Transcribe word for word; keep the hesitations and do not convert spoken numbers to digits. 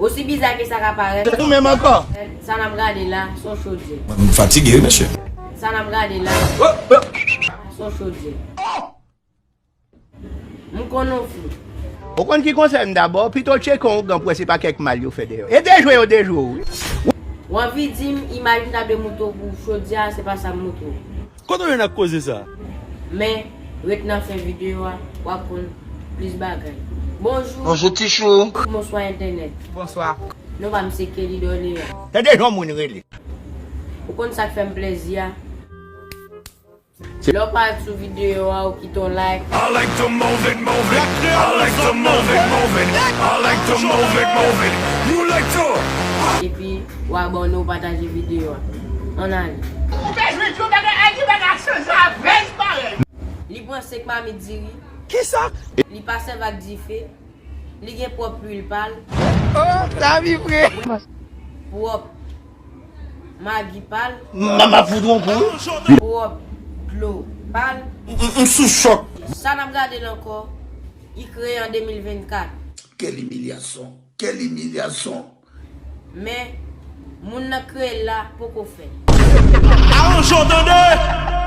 Osi biza ke sa ka parèt, ou menm ankò. Sa n ap gade la, se yon chodyè. M fatige, wi, mesye. Sa n ap gade la, se yon chodyè. M konn yon fi. Ou konn ki konsèy m dabò? Pito w tcheke yon ougan pou wè se pa kèk mal yo fè dèyè w. E dejwe yo dejwe w, wi. W anvi di m imaj m ta dwe montre w pou chodyè a, se pa sa m montre w. Kote w jwenn ak koze sa? Men, ret nan fen videyo a, w ap konn plis bagay. Bonjou. Bonjou, Tichou. Bonswa, entènèt. Bonswa. Non pa m se Kelly Dorléans. Tande jan moun rele. Ou konn sa k fè m plèzi a? Lè w parèt sou videyo a, ou kite yon like. I like to move it, move it. I like to move it, move it. I like to move it, move it. You like to. Epi, w abòne, w pataje videyo a. Ann ale. Ou bezwen di w bagay, ay, ki bagay aksyon sa vèj parèy. Li pran senk mamit diri. Kisa? Li pa sèvi ak dife. Li gen pwòp lwil pa l. Oh, sa vi vre. Pwòp magi pa l. M ap fout yon kou. Pwòp dlo pa l. M sou chòk. Sa n ap gade l ankò, li kreye an de mil vennkat. Quelle humiliation! Quelle humiliation! Men, moun nan kreye l la poko fèt. Aranje w tande!